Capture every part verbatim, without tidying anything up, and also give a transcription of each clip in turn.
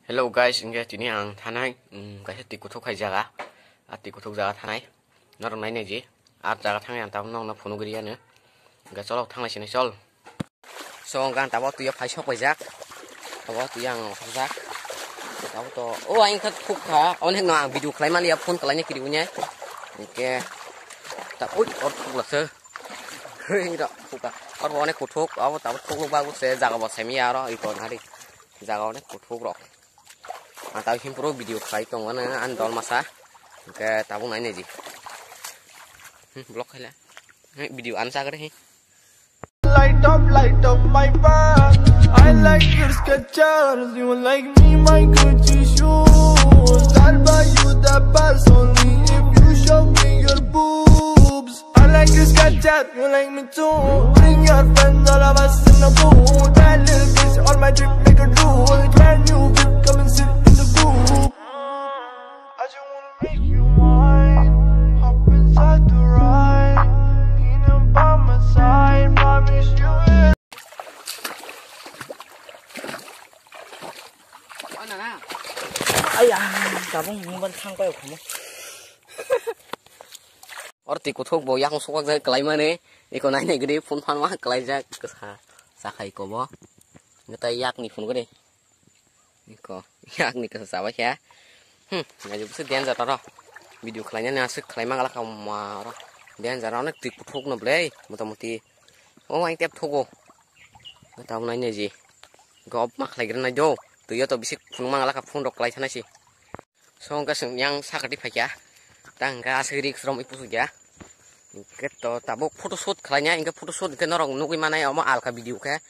Hello guys, hingke tini ang thanai, um, kaisa twi kuthuk hai jaga, a twi kuthuk jaga thanai, norok nai nai ji, a jaga thangni ang tabuk nokno phunuk ri ano, hingke cholo thanglai sinai chol. So hingke ang tabuk twi o phai sok paijak, tabuk twi ang sok jak, tabuk to, o ang kha thuk kha, onek no ang video khlai mani ya phone khlai ni kiri unya, hingke ta ui or thuk lak se, hei ro thuk kha, or bo onek kuthuk, abo tabuk thuk luk bagu se jaga bo semi ya oro iko nari. Jaga onek kuthuk rok. Ang tabuk himpro video khlai tongo na, ang dol masa. Hingke tabuk nai nai di. Hmm, block khaila. Hei, video ang chagre he. Light up, light up my path. I like your Skechers, you like me, my Gucci shoes. I'll buy you that pass only if you show me your boobs. I like your Skechers, you like me too. Bring your friends, all of us in the booth. That little bitch on my drip, make a drool. Brand new whip, come and sit in the booth. I just wanna make you mine. Hop inside the ride. Leaning by my side, promise you. Aya, tabung mobile thang payo khomo. Or twi kuthuk bo yakung sokjak jai kwlai mani, iko nai nai gidi phone phan ma kwlai jak kwsa, sakhai iko bo. Ngai tai yak ni phone gidi. Iko, yak ni kwsa sabai khe. Hmm, ngai bwswk danger oro. Video khlai nani aswk khlai ma gala ka ma oro. Danger oro twi kuthuk no ble, mota moti. O ang tep thugo. Ngai tabuk nai nai ji. Gob ma khlai gra nai do. Twi o to bisi phone ma gala ka phone rok kwlai thana si. So hingke chwng yang sakati phaikha. Ta hingke aswk risk romwi puchukya. Hingke to tabuk photoshoot khlaina, hingke photoshoot hingke norok nugwi manai omo alka video khe.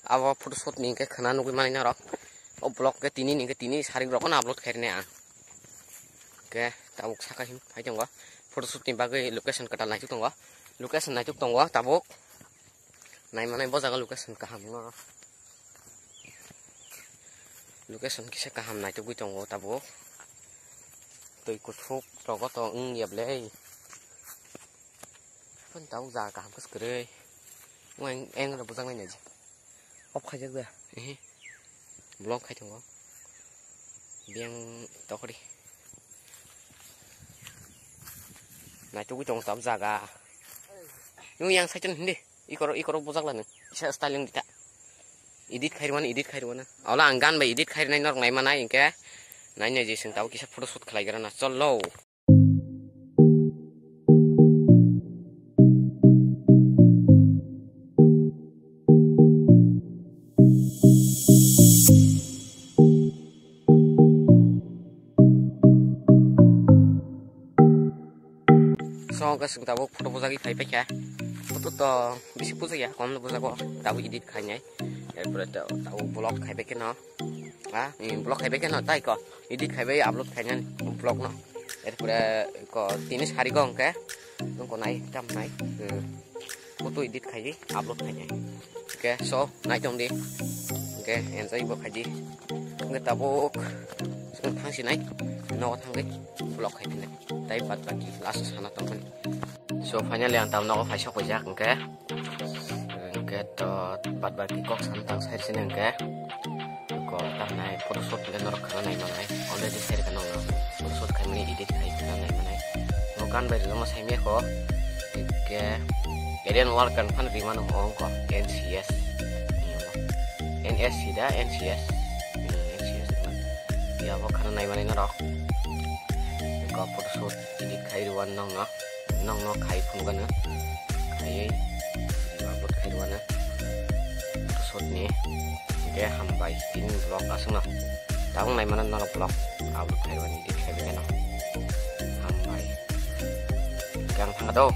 Abo photoshoot ni hingke khwna nugwi manai norok. O vlog khe tini ni hingke tini sarik rokno upload khairina ang. Hingke tabuk saka him phai tongo. Photoshoot ni bagwi location kwtal naituk tongo. Location naituk tongo tabuk. Naimanai bo jaga location kaham no. Location kisa kaham naitugwi tongo tabuk. Twi kuthuk rogo to wng ya ble. Phun tabuk jaga kaham khe kwrwi. Wng eng rok bujak nai naji. Off khaijak da. Ehe. Vlog khai tongo. Biyang tokri. Naitugwi tongo tabuk jaga. Nung yang saichon hindi. Ikoro, ikoro bujak lano. Isa styling dita. Edit khairwano, edit khairwano. Ola ang gan bai edit khairnai norok naimanai hingke. Nai nai je sing tabuk kisa photoshoot khlai gra na. Cholo. So hwnkhe chwng tabuk photo bujagwi phai paikha. Photo to bisi bujakya, komno bujago, tabuk edit khainai. Erpore to tabuk vlog khaibai kheno. Ha, em, vlog khaibai kheno, tai ko edit khaibai upload khainani vlog no. Erpore ko tini sarigo hwnkhe, nung ko nai, tam nai. Hmm. Photo edit khaidi, upload khaidi. Oke, so, nai tong di. Oke, enjoy bo khaidi. Oke, tabuk, so, thang si nai. Nogo thangwi vlog khai phinai. Tai bad baki last sana tong mani. So, finally, ang tam nogo phai sok paijak, oke. Oke, to, bad baki kok sana tang sai sini, oke. Ko tamnai photoshoot le norok khana nai manai. Already share khana no. Photoshoot khai mani edit khai khana nai manai. No gan bai rwma sai me ko. Ke Alien World kan phan rima no ong ko N C S. N S C da N C S. N C S. Ya bo khana nai manai norok. Ko photoshoot edit khai rwan nong no. Nong no khai phunukgano. Khaiwi upload khai rwano. Sotni. Hingke hambai tini vlog aswkno. Tabuk naimano norok vlog upload khai rwani edit khai rwano. Hambai. Hingke ang thangkha do.